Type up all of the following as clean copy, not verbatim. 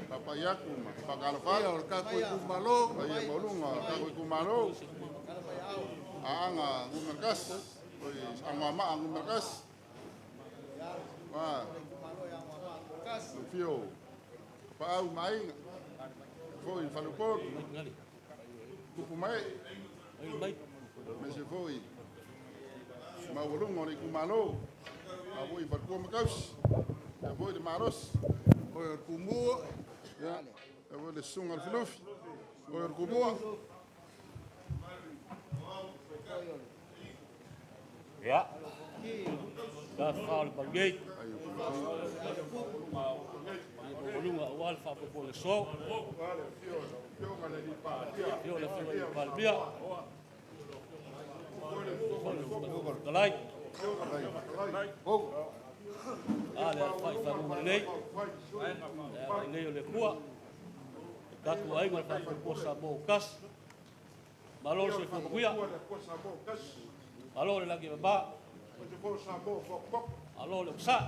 Papai aku ma whakalafala. Ia o le tatou itumalo. Paia maualuga o le tatou itumalo. Aaga numera 1, oi Anoamaa numera 1. Wa Afio Paau ma Aiga, foi i Faleupolu, Tupu mae, aemaise foi maualuga o le itumalo, a foi faletua ma tausi, faapea foi le malosi. Oe o le Tumua. Ia, faapea foi le susuga i le Lufilufi, oe o le Tumua. Ia, tafa o le Malu nei, maualuga aua le faapopo o le aso. Afio le Afioga i le Palemia, afio le Fofoga Fetalai, a le alafai faguga lelei, le agalelei o le Atua, le tatou aiga o le faafoefoea Samoa ua tasi, malo le soifua manuia, malo le lagi e mama, malo le onosai.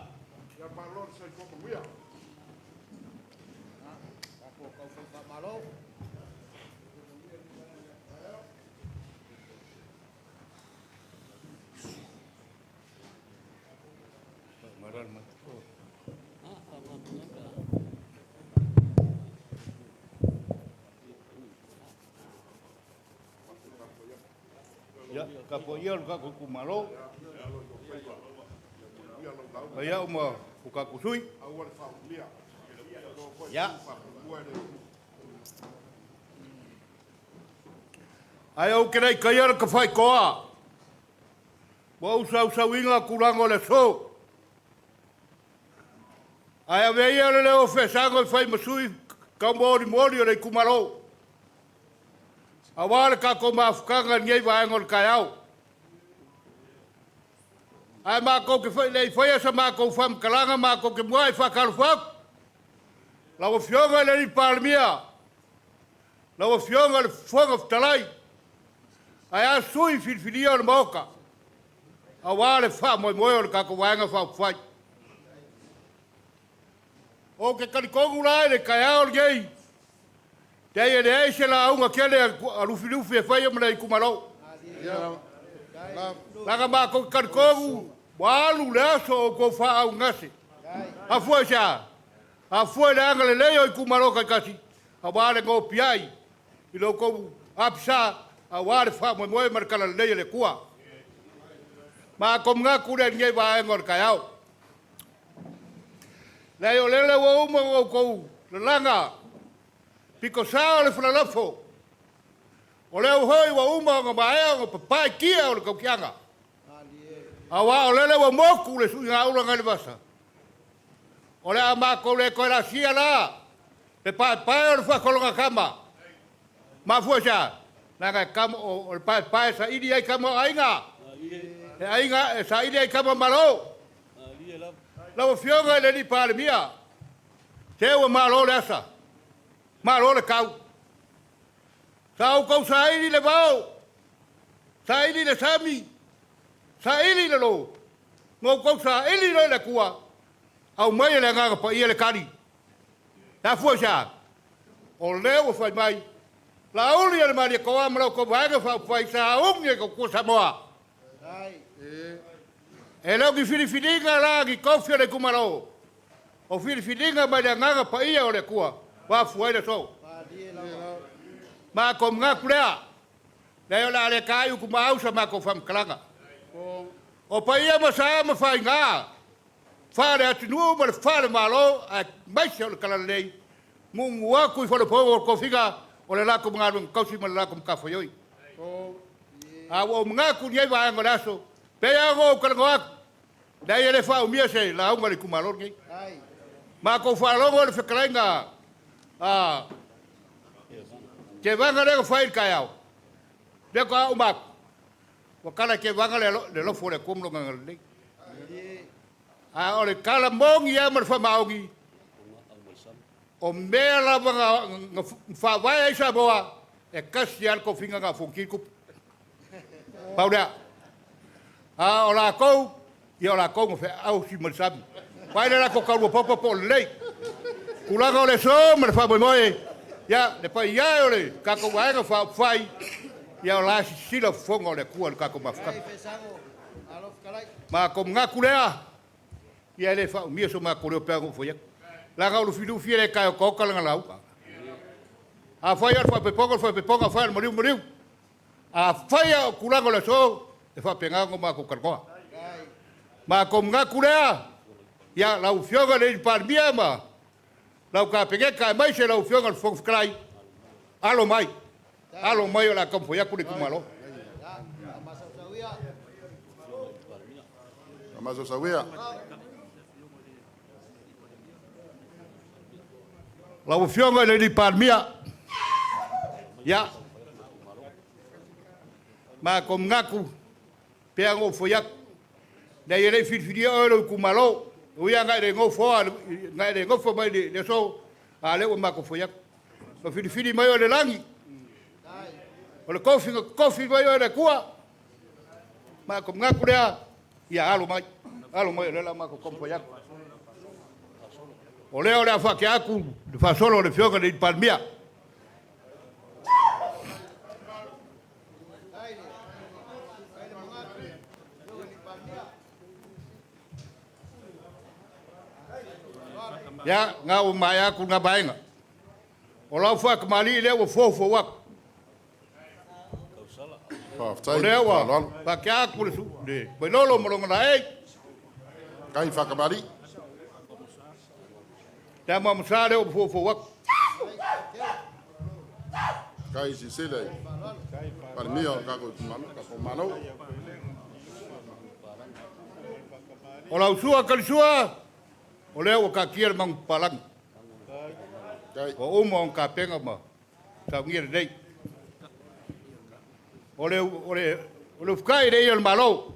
Ia, tapuaia lo tatou itumalo, fai au ma o tatou sui. Ia. Ae ou te le i taia le tafaitoa, ua ou sausauina tulaga o le aso. Ae avea ia le leo o Fesago e fai ma sui taumolimoli o le itumalo, aua le tatou mafutaga i lenei vaega o le taeao. Ae matou te le i faia sa matou faamatalaga, matou te muai faatalofa atu. Lau Afioga i le Palemia, lau Afioga i le Fofoga Fetalai, ae a sui filifilia o le Maota, aua le faamoemoe o le tatou Vaega Faaupufai. Ou te talitonu la i le taeao lenei, leai e leai se lauga tele a Lufilufi e faia ma le itumalo. Leaga matou te talitonu ua alu le aso o outou faaaugase. Afua i se a? Afua i le agalelei o itumalo taitasi, aua le nopiai i lo outou apisa, aua le faamoemoe ma le talalelei a le Atua. Matou manatu lea i lenei vaega o le taeao. Leai o lele ua uma ona outou lalaga pito sa o le falalafo, o lea foi ua uma ona maea ona papae tia o le tautiaga, aua o lele ua motu le suigaula nai le vasa. O le a matou le toe lasia la le paepae o le faasologa tama. Mafua i se a? Leaga e tama, o le paepae e saili ai tama o aiga, e aiga e saili ai tama malo. Lau Afioga i le alii Palemia, se ua malo le asa, malo le tau. Sa outou saili le vao, saili le sami, saili le lo, na outou saili loa i le Atua, aumai e le Agaga Paia le tali. E afua i se a? O lea ua fai mai, Laauli e le Malietoa ma la outou Vaega Faaupufai sa umi e tautua Samoa. E le o ni filifiliga la ni tofi o le itumalo, o filifiliga mai le Agaga Paia o le Atua ua afua ai le aso. Matou manatu lea, leai o le a le ta i utumaau sa matou faamatalaga. O paia ma sa ma faiga, faale-atunuu ma le faale-Malo, aemaise o le Talalelei, gugu atu i faleupouga o tofiga o le latou galuega tausi ma le latou matafaioi. A ua ou manatu i lenei vaega o le aso, pei lava ona ou talanoa atu, leai e le faaumia se lauga a le itumalo lenei. Matou faalogo i le fetalaiga a Tevaga lea na fai i le taeao, lea faatoa uma atu, ua tala e Tevaga le alofa o le Atua ma Lona agalelei. A o le tala moni lava ma le faamaoni, o mea lava na faavae ai Samoa, e tasi lava le tofiga na o Fonoti le tupu. Pau lea. A o latou, Ia o lakou na feaausi ma le sami. Vaai le latou taulua papa po o lelei. Tulaga o le aso ma le faamoemoe, ia, le paia e o le tatou Vaega Faaupufai, ia o la e sisila fofoga o le Atua i le tatou mafutaga. Matou manatu lea, ia e le faaumia so matou leo pe a na ou fai atu. Leaga o Lufilufi e le tae otaota lana lauga. Afai o le faaipoipoga, o le faaipoipoga, afai o le maliu, maliu. Afai lava o tulaga o le aso, e faapena ona matou talanoa. Matou manatu lea, ia lau Afioga i le Palemia ma lau Kapeneta aemaise lau Afioga i le Fofoga Fetalai, alo mai, alo mai o le a taumafai atu le itumalo. Lau Afioga i le Palemia, ia, matou manatu, pei lava ona ou fai atu, leai e le i filifilia oe e lou itumalo, e ui lava ina e le nofo mai i le aso, a o lea ua matou fai atu. Na filifili mai oe e le lagi, o le tofi na totofi mai oe e le Atua, matou manatu lea, ia alo mai, alo mai o lea o le a matou taumafai atu. O lea o le a faatea atu le faasolo a le Afioga i le Palemia. Ia, na ua maea atu lena vaega. O lau faatamalii lea ua foufou atu. O lea ua faatea atu le Vailolo ma lona laei. Le amaamasa lea ua foufou atu. O lau sua talisua, o lea ua taatia le manupapalagi. Ua uma ona tapena ma saunia lelei. O le ufutai i le ia o le Malo.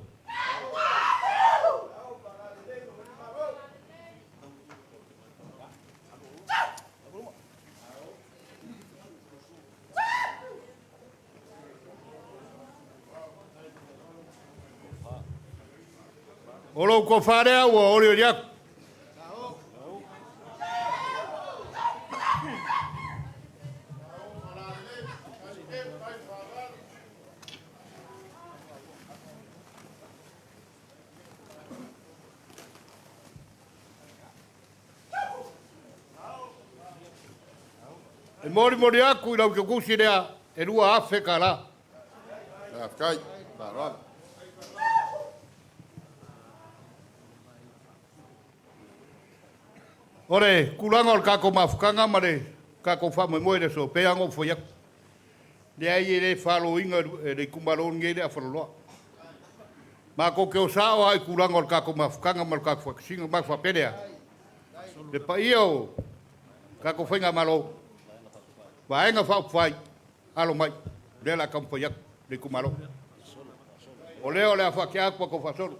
O lou tofa lea ua olioli atu. E molimoli atu i lau tutusi lea e $2,000. O le tulaga o le tatou mafutaga ma le tatou faamoemoe i le aso, pei lava ona ou fai atu, leai e le faloina e le itumalo lenei le afaloloa. Matou te o sao lava i tulaga o le tatou mafutaga ma le tatou faatasiga. Ma faapea lea, le paia o tatou faigamalo, Vaega Faaupufai, alo mai, o lea o le a taumafai atu le itumalo. O lea o le a faatea atu a outou faasolo.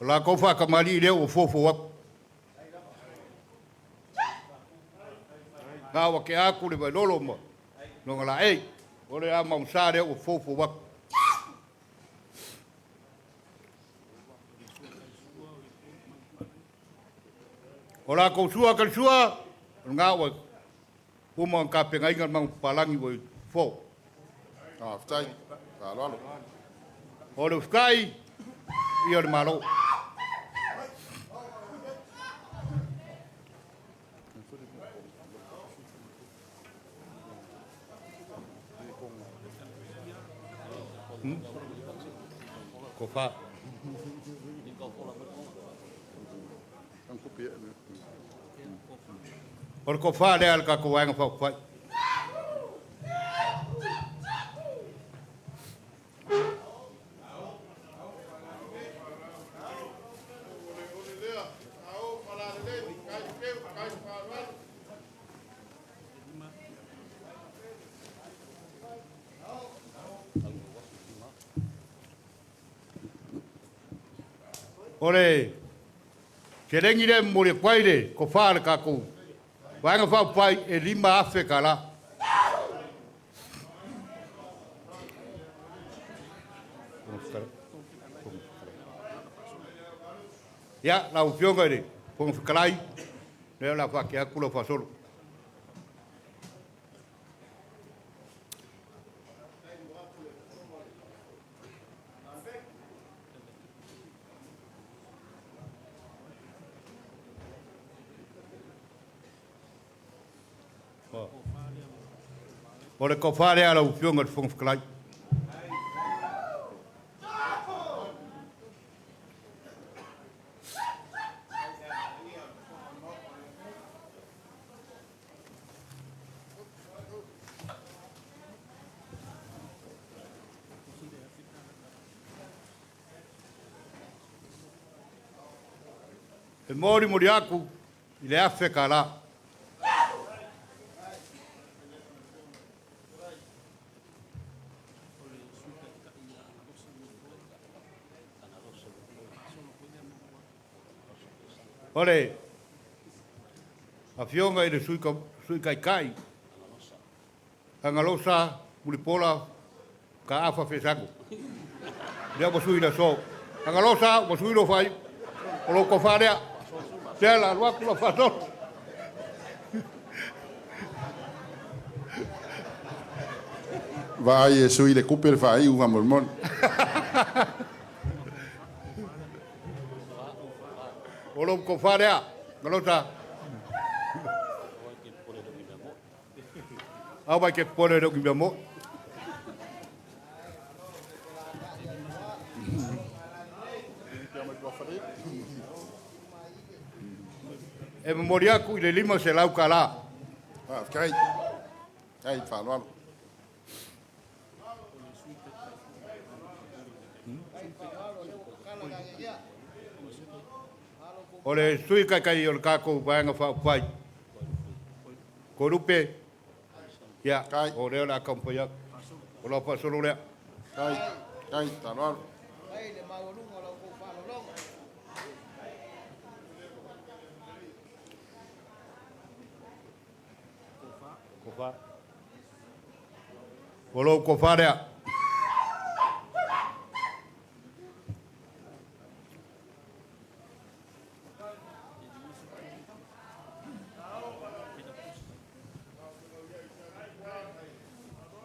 O latou faatamalii lea ua foufou atu. Na ua tea atu le Vailolo ma lona laei. O le amaosa lea ua foufou atu. O latou sua talisua, o lena ua uma ona tapenaina le manupapalagi ua i fo. O le ufukai, ia o le Malo. Kofa. O le kofa lea a le tatou Vaega Faaupufai. O le Seleni lea e momoli atu ai le tofa a le tatou Vaega Faaupufai e $5,000. Ia, lau Afioga i le Fofoga Fetalai, lea o le a faatea atu lau faasolo. O le tofa lea a lau Afioga i le Fofoga Fetalai. E molimoli atu i le $1,000. O le Afioga i le Sui Taitai Agalosa Mulipola Kaafa Fesago. Lea ua sui le aso. Agalosa ua sui lou faaiu. O lou tofa lea. Lea la alu atu lau faasolo. Vaai e sui le kupe le faaiu faamolemole. O lou tofa lea. Agalosa. Aua e te popole e le o ni mea moni. E momoli atu i le $500. Faafetai. Faafetai faaaloalo. O le Sui Taitai o le tatou Vaega Faaupufai, Toelupe, ia, o lea o le a taumafai atu. O lau faasolo lea. Faafetai, faafetai faaaloalo. O lou tofa lea.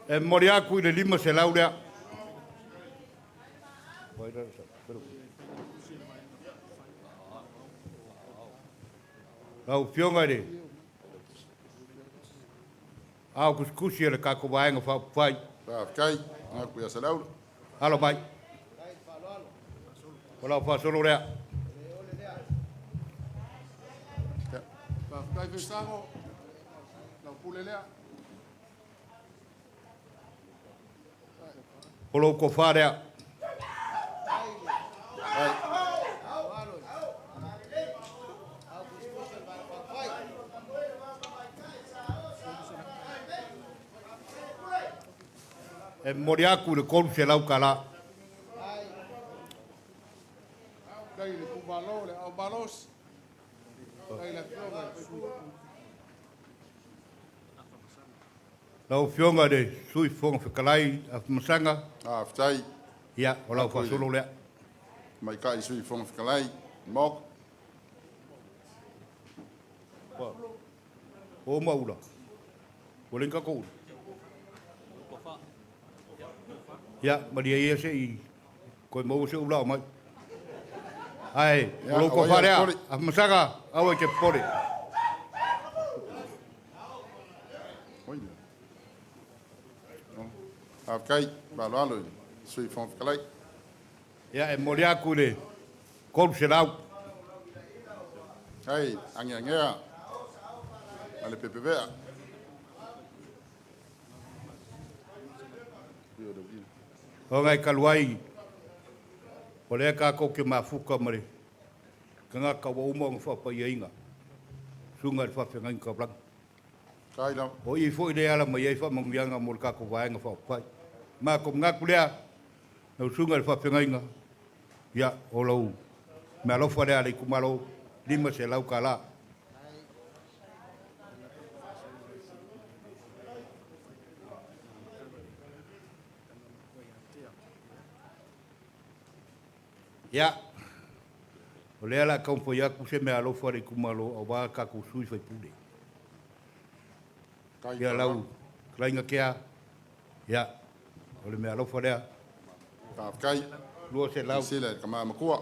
E momoli atu i le 500 lea. Lau Afioga i le Ao tusitusi o le tatou Vaega Faaupufai. Faafetai, atu ia Saleaula. Alo mai. O lau faasolo lea. Faafetai Fesago, lau pule lea. O lou tofa lea. E momoli atu i le $300. Faafetai i le itumalo le Aao Malosi, faafetai i le Afioga i le sui usufono. Lau Afioga i le Sui Fofoga Fetalai Afamasaga. Faafetai. Ia, o lau faasolo lea. Tamaitai Sui Fofoga Fetalai, Maota. O maula. Ua leai ni tatou ula. Ia, malie ia se i toe maua se ula o mai. Ae, o lou tofa lea, Afamasaga, aua e te popole. Faafetai, faaaloalo i le Sui Fofoga Fetalai. Ia, e momoli atu i le 300. Ai, ageagea ma le pepevea. Ona e talu ai, o lea tatou te mafuta ma le tagata ua uma ona faapaiaina, Susuga i le Faafeagaiga Taulagi. Faafetai lava. O i foi lea e ala mai ai faamanuiaga mo le tatou Vaega Faaupufai. Ma tou manatu lea, lau Susuga i le Faafeagaiga, ia, o lau meaalofa lea a le itumalo. 500 tala. Ia, o lea o le a taumafai atu se meaalofa a le itumalo aua tatou sui usufono. Ia lau fetalaiga Tea, ia, o le meaalofa lea. Faafetai. 200. Silasila i le tama matua.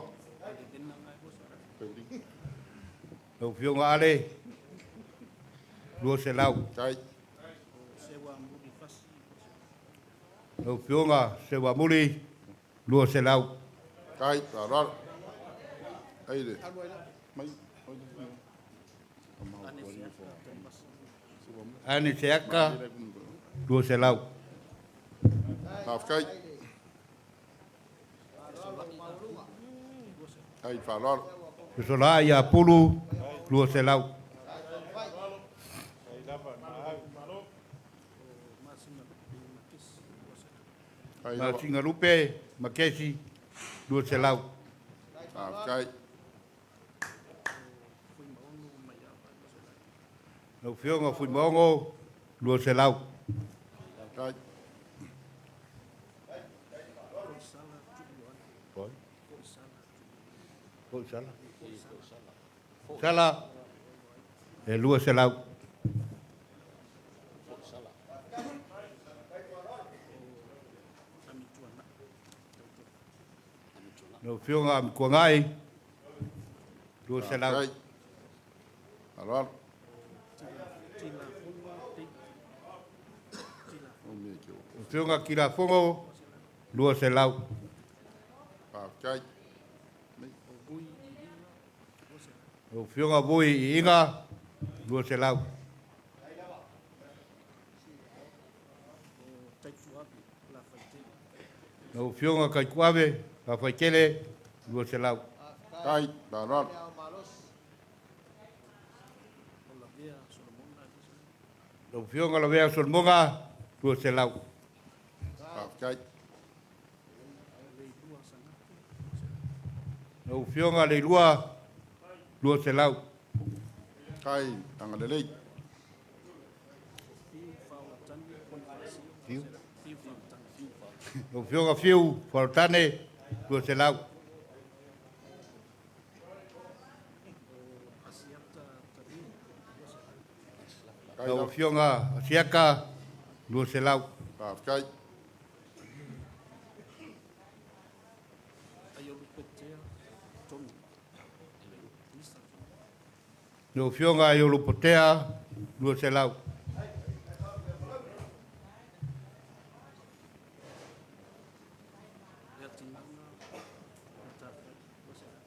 Lau Afioga Ale, 200. Tai. Lau Afioga Seuamuli, 200. Tai, faaaloalo. Ai le. Mai. Ane Seaka, 200. Faafetai. Tai, faaaloalo. Fesolai ia Pulu, 200. Tai lava. Masina Lupe, Makesi, 200. Faafetai. Lau Afioga Fuimaono, 200. Tai. Foi sala. Sala, e 200. Lau Afioga Amituanai, 200. Faafetai. Faaaloalo. Lau Afioga Kilafono, 200. Faafetai. Lau Afioga Vui Iiga, 200. Lau Afioga Taituave, Lafaitele, 200. Tai, faaaloalo. Lau Afioga Lavea Solomona, 200. Faafetai. Lau Afioga Leilua, 200. Tai, agalelei. Fiu. Lau Afioga Fiu Falotane, 200. Tai Lau lava. Afioga Asiaka, 200. Faafetai. Lau Afioga Aiolupotea, 200.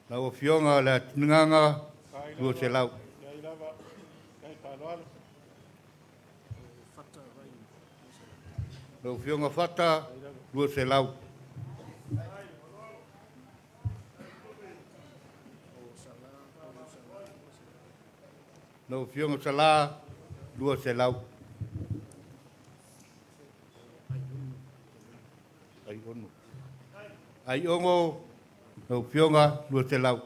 Lau Afioga Leatigaga, 200. Lau Afioga Fata, 200. Lau Afioga Sala, 200. Ai ono. Ai ono, lau Afioga, 200.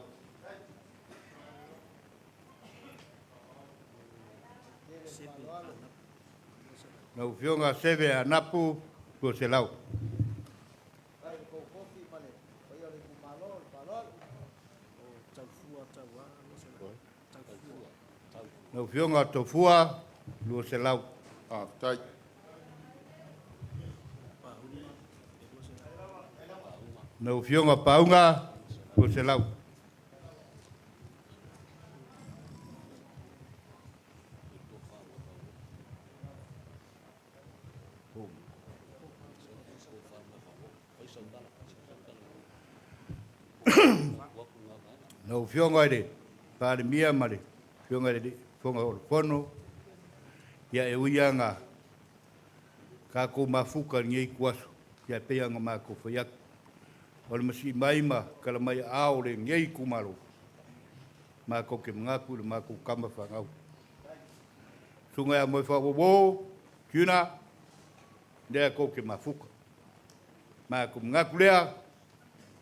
Lau Afioga Seve Anapu, 200. Lau Afioga Tofua, 200. Faafetai. Lau Afioga Pauga, 200. Lau Afioga i le Palemia ma le Afioga i le Fofoga o le Fono, ia e ui lava ina tatou mafuta i lenei ituaso, ia e pei lava ona matou fai atu, o le masii mai ma tala mai aao o lenei itumalo, matou te manatu i le matou tama fanau. Susuga ia Moefaauouo, Tuna, lea tou te mafuta. Matou manatu lea,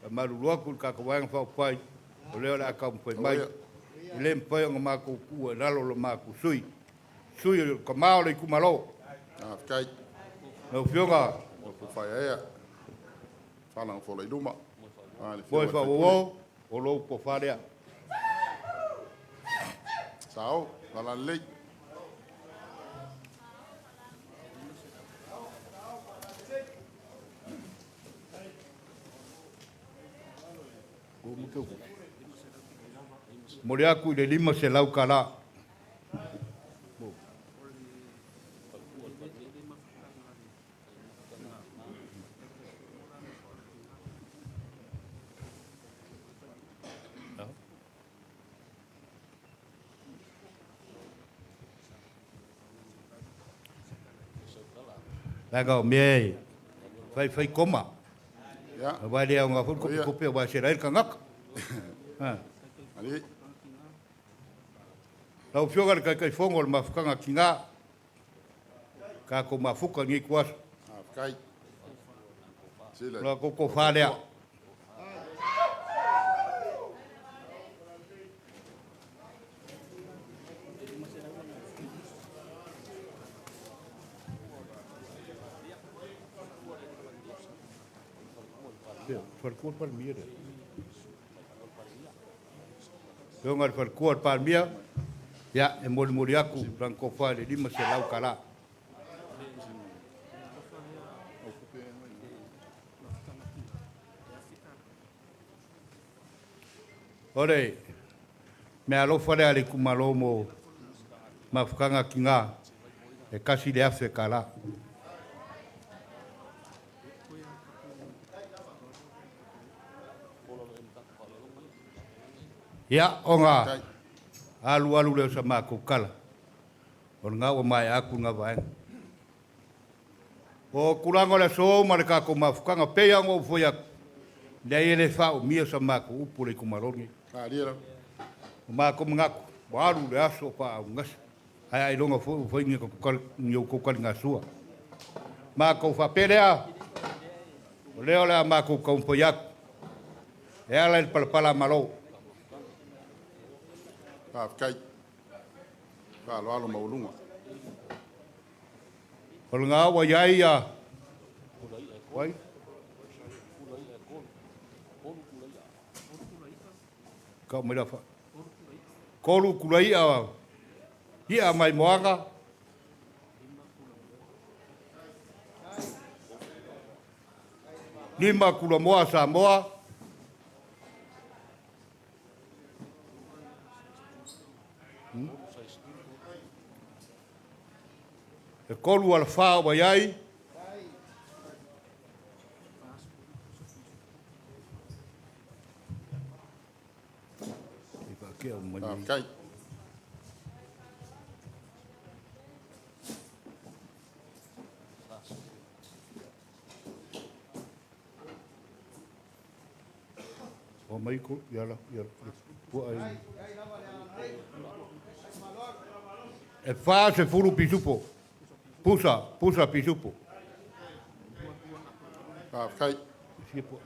faamalulu atu i le tatou Vaega Faaupufai, o lea o le a taumafai mai. E le mafai ona matou tuua i lalo lo matou sui, sui o le tama o le itumalo. Faafetai. Lau Afioga Mo le faiaea. Fala fola i luma. Ah, le Moe afioga i le Faawowo, o lou tofa lea. Sao, fala lelei. Momoli atu i le $500. Leaga o mea e faifai koma. Ia, Aua e le aoga foi le kopikopi aua e sela ai le tagata. Ha. ali. Lau Afioga i le Taitaifono o le Mafutaga a Tina, tatou mafuta i lenei ituaso. Faafetai. Sila. O la outou tofa lea. Ia, faletua le Palemia lea. Afioga i le faletua o le Palemia, ia, e molimoli atu lana tofa i le $500. O le meaalofa lea a le itumalo mo mafutaga a tina, e $1,000. Ia, ona alualu lea o sa matou tala, o lena ua maea atu lena vaega. O tulaga o le aso ma le tatou mafutaga, pei lava ona ou fai atu, leai e le faaumia sa matou upu i le itumalo lenei. Malie lava. O matou manatu, ua alu le aso o faaaugasa, ae ailoga foi ua fai ni outou taligasua. Matou faapea lea, o lea o le a matou taumafai atu e ala i le palapala malo. Faafetai. Faaaloalo maualuga. O lena ua i ai a Oi? Kau mai la fa. Kolu kula ia ia mai moaga. 5 kula moa Samoa. E 3 alafa ua i ai. Faafetai. O mai ko ia la ia pua ai. E 40 pisupo. Pusa, pusa pisupo. Faafetai. Fia pua.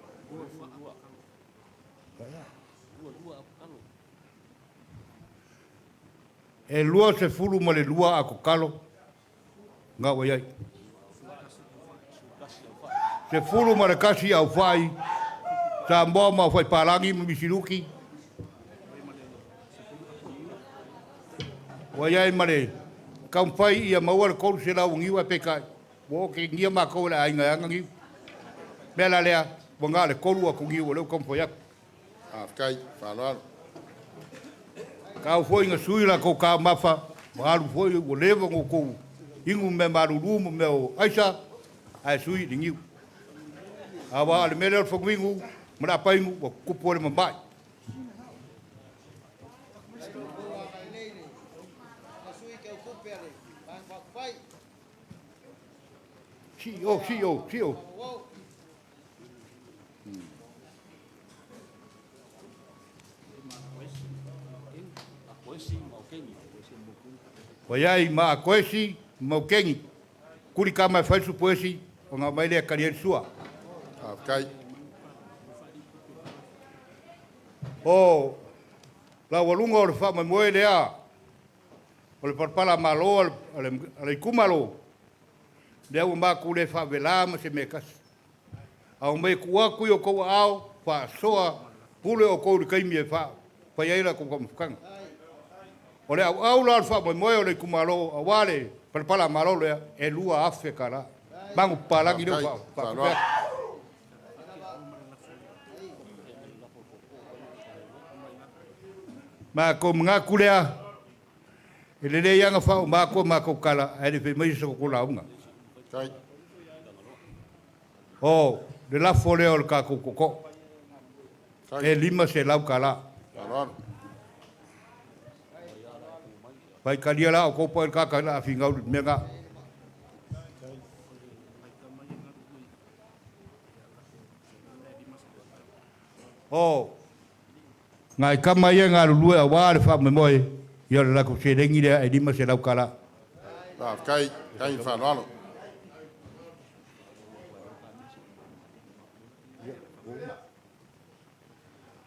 E 22 a kokalo ngā wai ai. 11 au whai, Samoa ma whai palangi ma misiruki. Wai ai mare, kaumpai ia maua le 300 ngiu e pekai. Wo ke ngia ma kou le ainga anga ngiu. Mea la lea, wa ngā le 3 aku ngiu o leo kaumpai aku. Faafetai. Faaaloalo. Kau foi nga sui la kou ka mafa, ma alu foi ua leva ngo kou ingu me maruru ma me o aisa, ai sui ni ngiu. Awa ale mele o whakuingu, ma la paingu, wa kupu ole mamai. CEO, CEO, CEO. Waiai ma akoesi, maukengi. Kuri ka mai whaisu poesi, o ngā mai lea kari sua. Faafetai. O Laualuga o le faamoemoe lea o le palapala malo a le itumalo, lea ua matou le faavela ma se mea e tasi. A omai e tuu atu i o outou aao, faasoa, pule outou i le taimi e fai ai la outou taumafataga. O le auau la o le faamoemoe o le itumalo aua le palapala malo lea, e $2,000. Manupapalagi lea ua faatupe atu. Matou manatu lea, e lelei lava ona faauma atu a matou tala, ae le i fai maia sa tatou lauga. O le lafo lea o le tatou tootoo, e $500. Faitalia la outou po o ai le tagata o le a finau i le mea lena. O nai tama ia e galulue aua le faamoemoe, ia o le latou seleni lea e $500. Faafetai, faafetai le faaaloalo.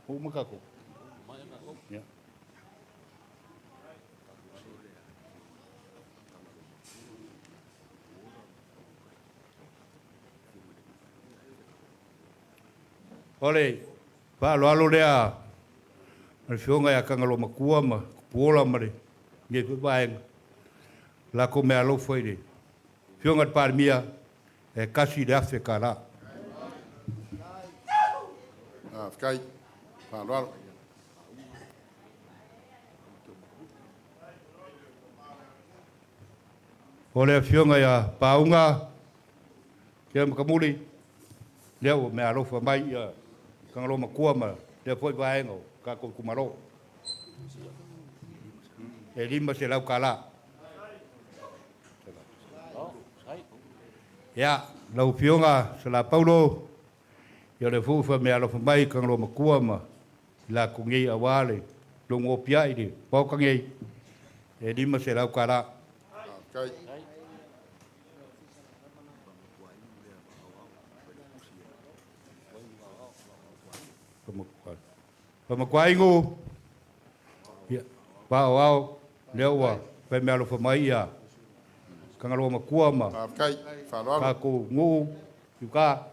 Ua uma tatou? Ia. O le faaaloalo lea a le Afioga ia Tagaloamatua ma Tupuola ma lenei foi vaega, i le latou meaalofa i le Afioga i le Palemia, e $1,000. Faafetai. Faaaloalo. O le Afioga ia Pauga Matamuli, lea ua meaalofa mai ia Tagaloamatua ma lea foi vaega o tatou itumalo. E $500. Ia, lau Afioga Salapaulo, ia o lea foi ua faameaalofa mai Tagaloamatua ma i latou nei aua le logo opiai i le Maota nei, e $500. Faafetai. Faamatuainu, ia, paoao, lea ua faimeaalofa mai ia Tagaloamatua ma Faafetai. Faaaloalo. tatou nuu i uta,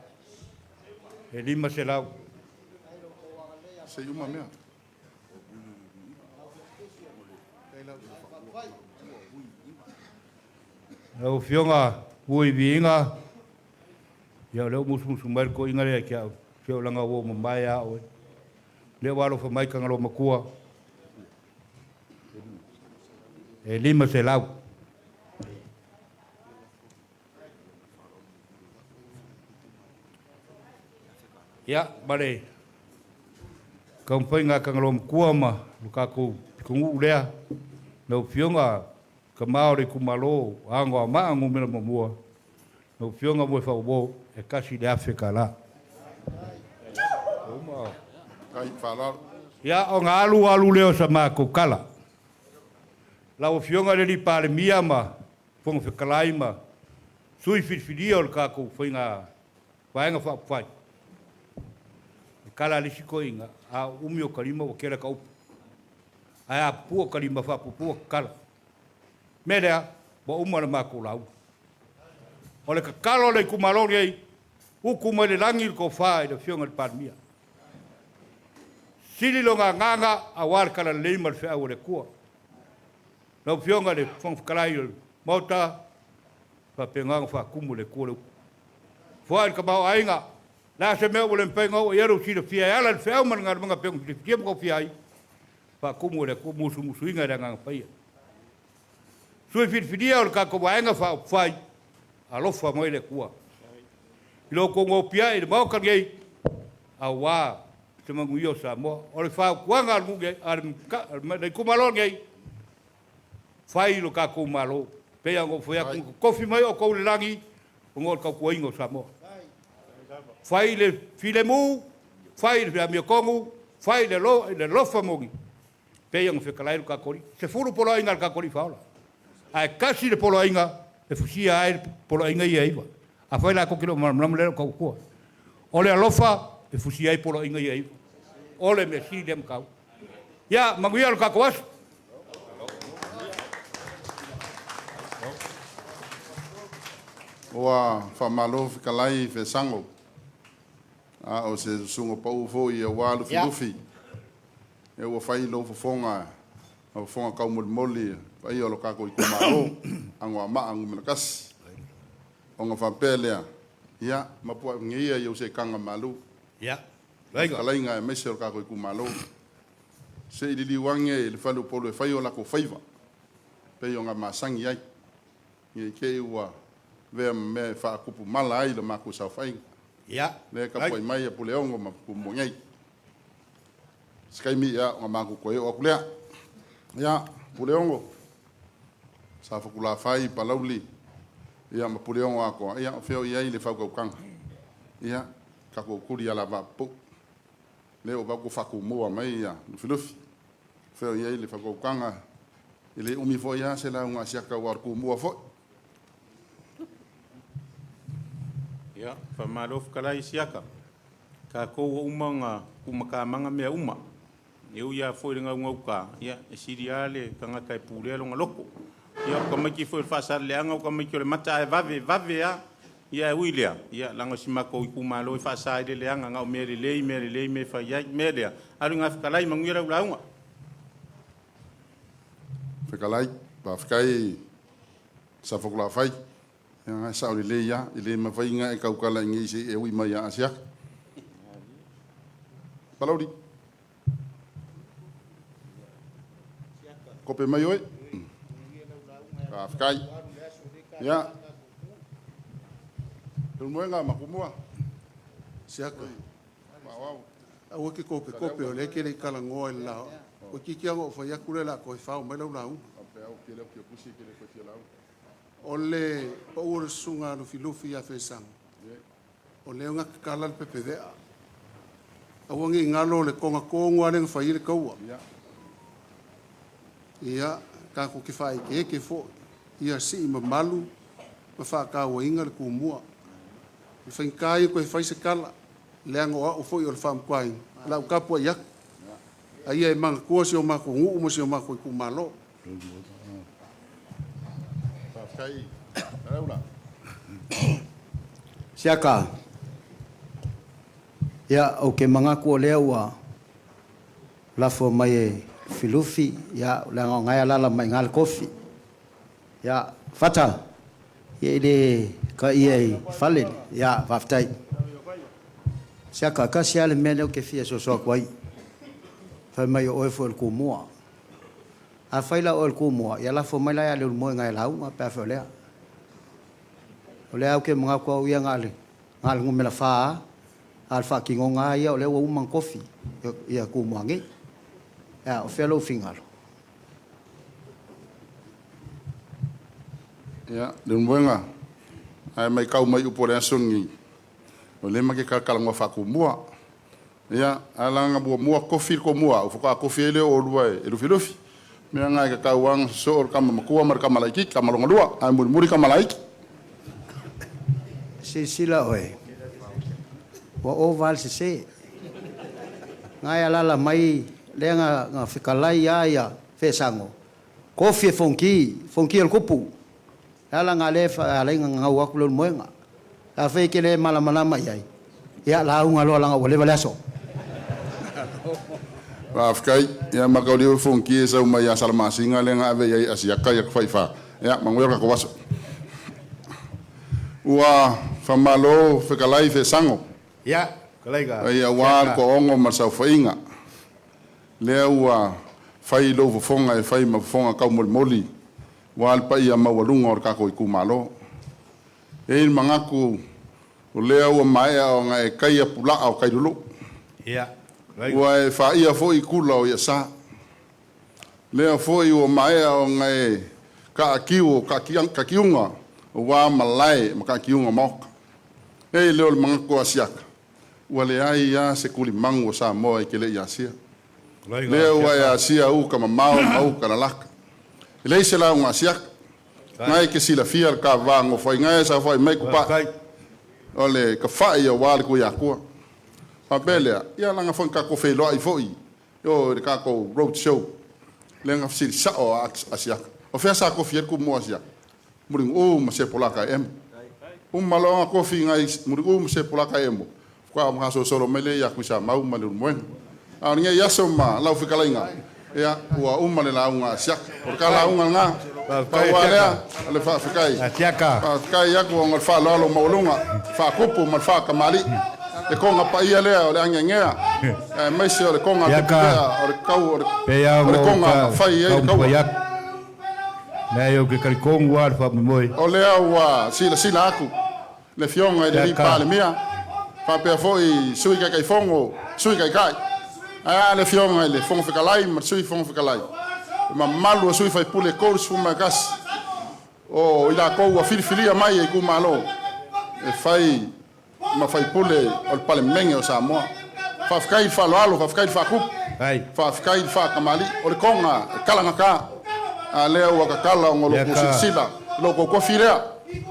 e 500. Se i uma mea. Lau Afioga Vui Viiga, ia o lea ua musumusu mai le toeaina lea ia te au, se o laga uo mamae lava oe. Lea ua alofa mai Tagaloamatua, e 500. Ia, ma le taumafaiga a Tagaloamatua ma lo tatou pitonuu lea, lau Afioga Tama o le itumalo Anoamaa Nu.1, lau Afioga Moefaauouo, e $1,000. Faafetai. Faaaloalo. Ia, ona alu alu lea o sa matou tala. Lau Afioga i le Palemia ma Fofoga Fetalai ma sui filifilia o le tatou faiga vaega faaupufai, e tala a le isi toeaina, a umi o ta lima ua tele ata upu, ae a pupuu o ta lima, faapuupuu ata tala. O le mea lea, ua uma le matou lauga. O le tatalo a le itumalo lenei, utu mai le lagi le tofa i le Afioga i le Palemia. Sili lona agaga aua le talalelei ma le feau a le Atua. Lau Afioga i le Fofoga Fetalai o le Maota, faapena ona faatumu e le Atua le upu. Foai le tamaoaiga, o le a se mea ua le mafai ona oo i ai lou silafia e ala i le feau ma le galuega e pei ona filifilia ma tofia ai, faatumu e le Atua musumusuina e le Agaga Paia. Sui filifilia o le tatou Vaega Faaupufai, alofa mai le Atua i lo outou nopiai i le Maota lenei, aua se manuia o Samoa. O le fautuaga a le itumalo lenei, fai lo tatou Malo. Pei lava ona ou fai atu, na totofi mai outou i le lagi ona o le tautuaina o Samoa. Fai le filemu, fai le amiotonu, fai le alofa moni, pei ona fetalai lo tatou Alii. E 10 poloaiga a le tatou Alii Faaola, ae tasi le poloaiga e fusia ai poloaiga ia e 9. Afai la tou te le o malamalama, lea o le a ou tau atua. O le alofa e fusia ai poloaiga ia e 9. O le mea sili lea ma taua. Ia, manuia lo tatou aso. Ua faamalo fetalai Fesago, a o se susuga pau foi aua Lufilufi. Ia ua fai lou fofoga ma fofoga taumolimoli paia o lo tatou itumalo Anoamaa Nu.1. Ona faapea lea, ia mapuaagia i ou setaga malu. Ia. Laiga. Fetalaiga aemaise o le tatou itumalo. Se i liliu ane i le faleupolu e fai o latou faiva, pei ona masani ai. Ne i te i ua avea ma mea e faatupu mala ai le matou saofaiga. Ia. Lea e tapuai mai a Puleono ma Tumua nei. Se taimi ia ona matou toe oo atu lea. Ia, Puleono, Safotulafai, Palauli, ia ma Puleono atoa, ia o fea o i ai le faautautaga? Ia, tatou tuli alavaa pupuu. Lea ua vaai atu ua faatumua mai ia Lufilufi. O fea o i ai le faautautaga? E le umi foi lava se lauga a Asiata aua o le Tumua foi. Ia, faamalo fetalai Siaka. Tatou ua uma ona tuumatamaga mea uma. E ui lava foi i le naunauta, ia, e sili lava le tagata e pulea lona loto. Ia o tamaiti foi o le Faasaleleaga o tamaiti o le mata ae vave, vave lava. Ia ae ui i lea, ia leaga o si matou itumalo e faasa ai le leaga, na o mea lelei, mea lelei mea e fai ai. O le mea lea, alu ina fetalai, manuia lau lauga. Fetalai, faafetai Safotulafai. Ia, e sao lelei lava, e le mafai ona e tautala i nei se i e ui mai ia Asiata. Palauli. Kope mai oe. Faafetai. Ia. Leulumoega ma Tumua. Siaka. Maauau. Aua ke kope kope o lea e te le i talanoa i le la. Toeitiiti lava ona ou fai atu lea o le a toe fao mai lau lauga. O le pau o le susuga a Lufilufi ia Fesago, o lea na tatala le pepevea. Aua ne i galo le toga tonu lava lea na fai ai le taua. Ia, tatou te faaeteete foi, ia sii mamalu ma faatauaina le Tumua. O le faigata ia ona toe fai se tala, leaga o au foi o le faamutuaina, o le a ou tapuai atu. A ia e manatua si o matou nuu ma si o matou itumalo. Faafetai. Saleaula. Siaka, ia, ou te manatu o lea ua lafo mai e Lufilufi, ia, leaga o na e alaala mai i ina le tofi. Ia, Fata, ia e le taia i fale, ia, faafetai. Siaka, tasi lava le mea lea ou te fia soso atu ai, fai mai o oe foi o le Tumua. Afai la o oe o le Tumua, ia lafo mai la ia Leulumoega e lauga pe a fai o lea. O lea ou te manatu au ia na o le numera 4 lava, a o le faatinoga lava ia o lea ua uma ona tofi ia Tumua nei. Ia, o fea lou finagalo? Ia, Leulumoega, ae matau mai upu o le aso lenei, o lea ma te talatalanoa faatumua. Ia, ae leaga muamua tofi le tomua, faatoa tofi ai lea o oulua e Lufilufi. O le mea lena e tatau lava ona sosoo le tama matua ma le tama laitiiti, tama lona lua, ae mulimuli tama laiti. Silasila oe, ua ova lava le sese. Na e alaala mai lea na fetalai lava ia Fesago, tofi e Fonoti, Fonoti o le tupu. Le ala lena lea e ala ai ona gagau atu Leulumoega. Afai e te le malamalama i ai, ia lauga loa leaga ua leva le aso. Faafetai. Ia mataulia Fonoti e sau mai ia Salamasina lea na ave i ai Asiata ia Tafaifa. Ia, manuia le tatou aso. Ua faamalo fetalai Fesago. Ia, kalaiga. Ai aua le toaono ma le saofaiga. Lea ua fai lou fofoga e fai ma fofoga taumolimoli aua le paia maualuga o le tatou itumalo. E i ai le manatu o lea ua maea ona e taia pulaa o Kailulu'u. Ia, kalaiga. Ua e faia foi kula o Iasa. Lea foi ua maea ona e taatiu o takiuga aua malae ma takiuga maota. E i ai lea o le manatu o Asiata, ua leai lava se tulimagu o Samoa e te le i asia. Kalaiga. Lea ua e Siaka. asia uta mamao ma uta lalata. E leai se lauga a Asiata. Ngai ke silafia le kava gofai ngai sa fai mai kupa. Faafetai. O le tafai aua le Tuiatua. Faapea lea, ia laga foi tatou feiloai foi. E oo i le tatou road show lea na fesili sao a Asiata, o fea sa tofi ai le Tumua Asiata? Mulinuu ma Sepolata e emo. Uma loa ona tofi nai Mulinuu ma Sepolata e emo, faatoa gasolosolo mai lea ia Tuisamau ma Leulumoega. A o lenei aso ma lau fetalaiga, ia, ua uma le lauga a Asiata. O le ta lauga lena, pau lava lea o le faafetai. Faafetai atu ona o le faaaloalo maualuga, faatupu ma le faatamalii. Le toga paia lea o le agiagea, aemaise o le toga tupea o le tau o le toga na fai ai le taua. O lea ua silasila atu le Afioga i le alii Palemia, faapea foi Sui Taitaifono, Sui Taitai, ae a le Afioga i le Fofoga Fetalai ma le Sui Fofoga Fetalai, le mamalu o sui usufono e 31 o i latou ua filifilia mai e itumalo e fai ma faipule o le Palemene o Samoa. Faafetai i le faaaloalo, faafetai i le faatupu, faafetai i le faatamalii. O le toga e talagata, a lea ua tatala ona o lo outou silasila i lo outou tofi lea,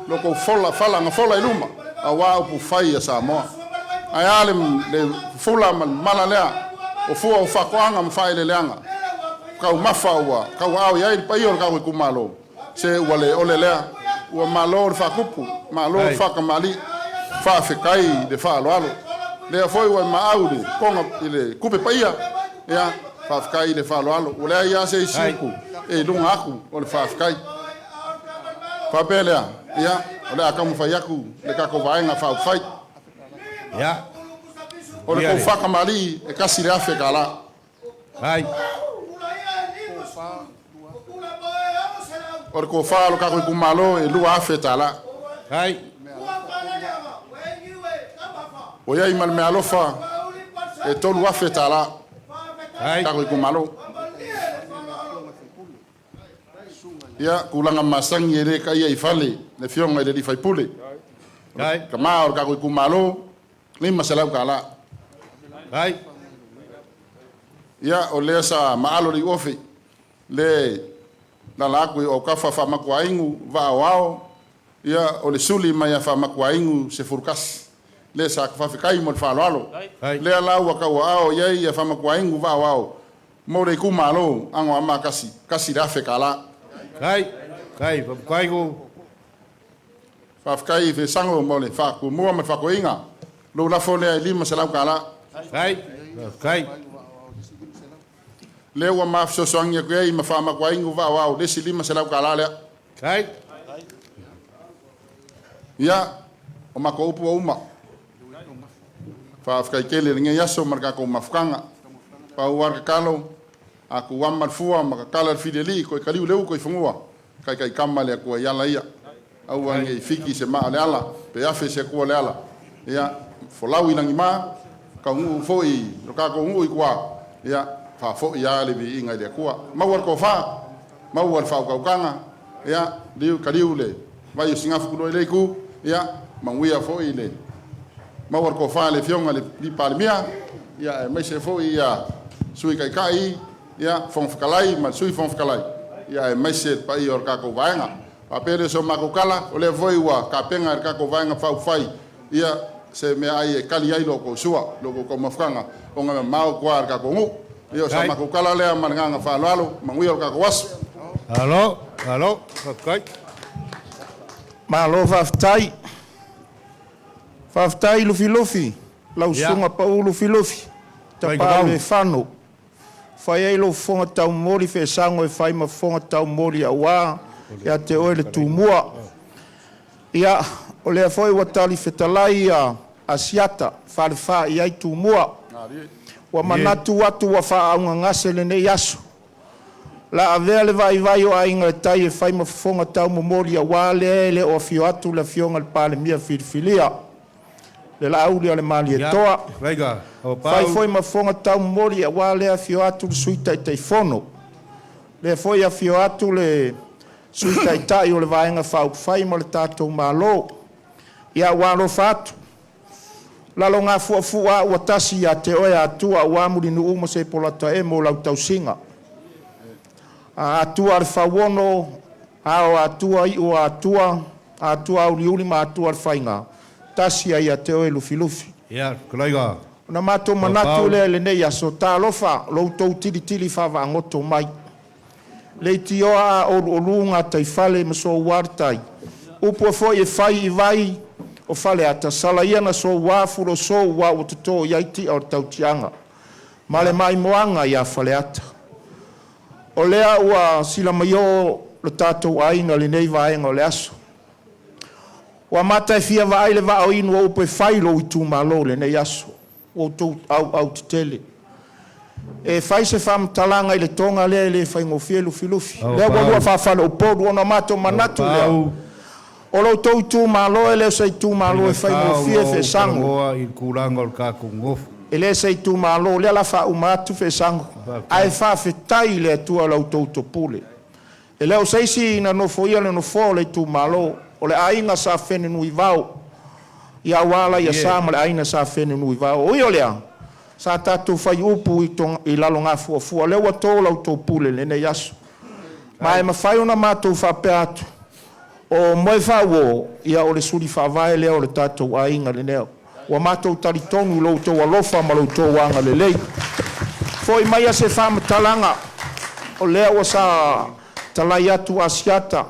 lo outou fola, fala na fola i luma aua upufai a Samoa. Ae a le fula ma le mala lea o fua o faatoaga ma faaeleeleaga, taumafa ua tauaao i ai le paia o le tatou itumalo. Se ua le ole lea, ua malo le faatupu, malo le faatamalii, faafetai i le faaaloalo. Lea foi ua e maau i le toga i le kupe paia, ia, faafetai i le faaaloalo. Ua leai lava se isi upu e i luga atu o le faafetai. Faapea lea, ia, o le a taumafai atu le tatou Vaega Faaupufai. O le tou faatamalii e $1,000. O le tofa o le tatou itumalo e $2,000. Ua i ai ma le meaalofa e $3,000 tatou itumalo. Ia, tulaga masani e le taia i fale le Afioga i le sui usufono. Tama o le tatou itumalo, $500. Ia, o lea sa maalo le iuofe, le lala atu i autafa faamatuainu vaaoao, ia, o le suli mai a faamatuainu 11. Le sa faafetai mo le faaaloalo. Lea la ua tauaao i ai ia faamatuainu vaaoao mo le itumalo Anoamaa 1, $1,000. Faafetai i Fesago mo le faatumua ma le faatoeaina. Lou lafo lea e $500. Lea ua ma fesoasoani atu ai ma faamatuainu vaaoao le isi $500 lea. Ia, o matou upu ua uma. Faafetai tele i lenei aso ma le tatou mafutaga. Pau lava le tatalo, a tuama le fua ma tatala le filialii, toe taliu le uto i fanua, taitaitama le Atua i ala ia. Aua ne i fiki se maa o le ala, pe afe se atua o le ala. Ia, folau i lagima, taunuu foi i lo tatou nuu i tua, ia, faafoi lava le viiga i le Atua. Maua le tofa, maua le faautautaga, ia, liu taliu le vai o Sinafukulo i le itu, ia, manuia foi le maua le tofa i le Afioga i le Palemia, ia, aemaise foi ia Sui Taitai, ia, Fofoga Fetalai ma le Sui Fofoga Fetalai, ia, aemaise le paia o le tatou vaega. Faapea lea o se matou tala, o lea foi ua tapena e le tatou Vaega Faaupufai, ia, se meaai e tali ai lo outou sua, lo outou taumafataga, ona e mamao tua le tatou nuu. Ia, o sa matou tala lea ma le agaga faaaloalo, manuia lo tatou aso. Malo, malo, faafetai. Malo faafetai. Faafetai Lufilufi, lau susuga Pau Lufilufi, Tapaulefano. Fai ai lou fofoga taumomoli feesago e fai ma fofoga taumomoli aua ia te oe le Tumua. Ia, o lea foi ua talifetalai ia Asiata, falefa i ai Tumua. Ua manatu atu ua faaaaogagase lenei aso. La avea le vaivai o Aiga i le Tai e fai ma fofoga taumomoli aua lea e le o afio atu le Afioga i le Palemia filifilia, le Laaulialemalietoa. Fai foi ma fofoga taumomoli aua lea e afio atu le Sui Taitaifono, lea foi e afio atu le Sui Taitai o le Vaega Faaupufai ma le tatou Malo. Ia ua alofa atu, lalogafuafua au ua tasi ia te oe Atua aua Mulinuu ma Sepolataemo mo lau tausiga. A Atua le fauono, ao Atua, iu o Atua, Atua auliuli ma Atua le faiga, tasi ai ia te oe Lufilufi. Ona matou manatu lea i lenei aso, talofa lo outou tilitili faavaagoto mai, leitioa a oluolu gataifale ma soua le tai, upu e foi e fai i vai o Faleata, sala ia na soua Fuluasou aua ua toto i ai ti'a o le tautiaga ma le maimoaga ia Faleata. O lea ua silamaio'o lo tatou aiga i lenei vaega o le aso. Ua mata e fia vaai le vaa o inu o upu e fai i lou itumalo i lenei aso, ua outou auau tetele. E fai se faamatalaga i le toga lea e le faigofie Lufilufi. O lea ua lua faafaleupolu, ona matou manatu lea, o lo outou itumalo e le o se itumalo e faigofie Feesago. E le se itumalo, o lea o le a faauma atu Feesago, ae faafetai i le Atua i la outou topule. E le o se isi na nofoia le nofoa o le itumalo, o le aiga Sa Fenunuivao, ia aua Alaiasa ma le aiga Sa Fenunuivao. Ui o lea, sa tatou fai upu i lalogafuafua, o lea ua to la outou pule i lenei aso. Ma e mafai ona matou faapea atu, o Moefaauo ia o le suli faavae lea o le tatou aiga lenei. Ua matou talitonu i lo outou alofa ma lo outou agalelei. Foi maia se faamatalaga, o lea ua sa talai atu Asiata,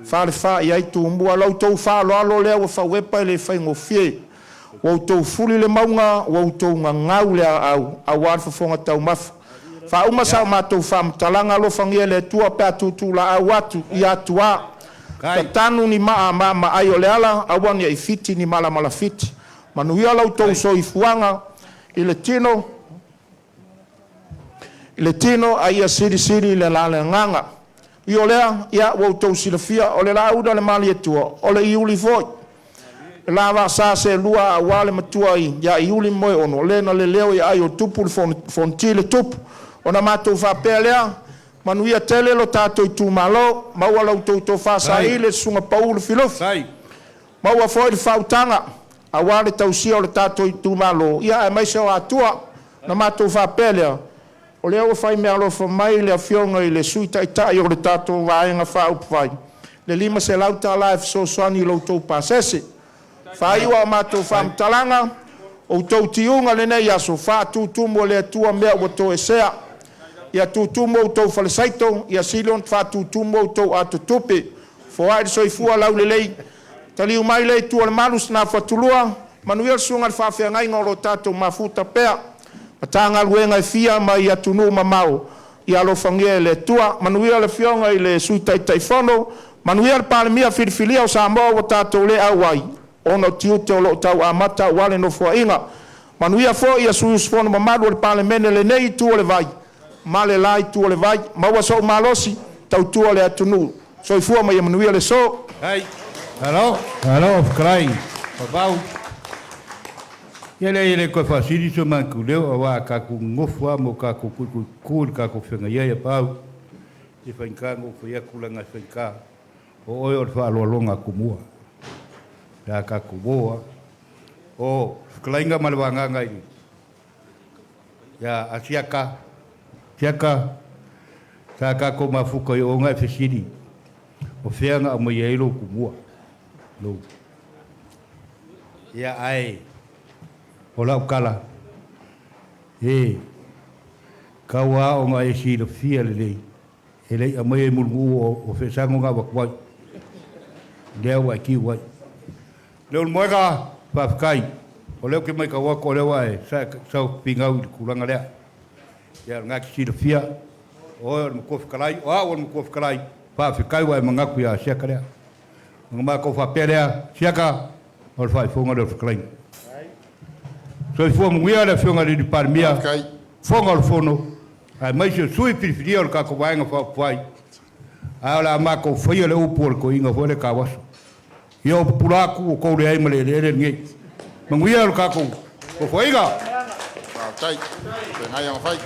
falefa i ai Tumua. La outou faaaloalo lea ua fauepa e le faigofie. Ua outou fuli le mauga, ua outou gagau le aau aua le fofoga taumafa. Faauma sa matou faamatalaga, alofagia e le Atua pe a tutulaau atu i atua. Tatanu ni maa maamaai o le ala, aua ne i fiti ni malamala fiti. Manuia la outou soifuaga i le tino, i le tino a ia silisili le la le agaga. I o lea, ia ua outou silafia, o le laau le Malietoa, o le Iuli foi. Le la vaa seelua aua le matua ia Iuli Moeono, le na leleo i ai o tupu le fonoti le tupu. Ona matou faapea lea, manuia tele lo tatou itumalo, maua la outou tofa saili le Susuga Pau Lufilufi. Maua foi le faautaga aua le tausia o le tatou itumalo, ia aemaise o Atua. Na matou faapea lea, o lea ua fai meaalofa mai le Afioga i le Sui Taitai o le tatou Vaega Faaupufai, le $500 e fesoasoani i lo outou pasese. Faaiu a matou faamatalaga, o outou tiuga i lenei aso, faatutumu e le Atua mea ua toesea. Ia tutumu outou falesaito, ia sili ona faatutumu outou atotupe. Foai le soifua laulelei, taliu mai le itu o le malu, sinafu atulua, manuia le susuga i le faafeagaiga o lo o tatou mafuta pea. Matagaluega e fia mai atunuu mamao, ia alofagia e le Atua. Manuia le Afioga i le Sui Taitaifono, manuia le Palemia filifilia o Samoa ua tatou le auai ona o tiute o lo o tau amata aua le Nofoaiga. Manuia foi sui usufono mamalu o le Palemene, lenei itu o le vai ma le la itu o le vai. Maua sou malosi tautua le atunuu. Soifua ma ia manuia le aso. Malo, malo, fetalai Pavau. Ia le le koe faasili so matou leo auā tatou nonofo a ma o tatou tuituitutu i le tatou feagai ai a pau. E faigata ona ou fai atu leaga e faigata o oe o le faaaloaloga a Tumua pe a tatou uo a. O fetalaiga ma le vagaga i ia Asiata, Asiata sa tatou mafuta i o na e fesili o fea na aumaia ai lou Tumua. Lou ia ae o lau tala e tau lava ona e silafia lelei e le i aumaia i Mulinuu o Feesago na avatu ai lea ua e tiu ai. Leulumoega, faafetai o lea ou te matau atu o lea ua e sau finau i le tulaga lea. Ia o lena e te silafia o oe o le matua fetalai, o au o le matua fetalai, faafetai ua e manatu ia Asiata lea. Ona matou faapea lea, Asiata, o le faaifoga lea o le fetalaiga. Soifua manuia le Afioga i le Palemia, Fofoga o le Fono, aemaise o sui filifilia o le tatou Vaega Faaupufai, ae o le a matou faia le upu a le toeaina foi lea Tauaso. Ia ou pupula atu ua tou leai ma le eleele lenei. Manuia le tatou Nofoaiga. Faafetai. Feagai ma fai.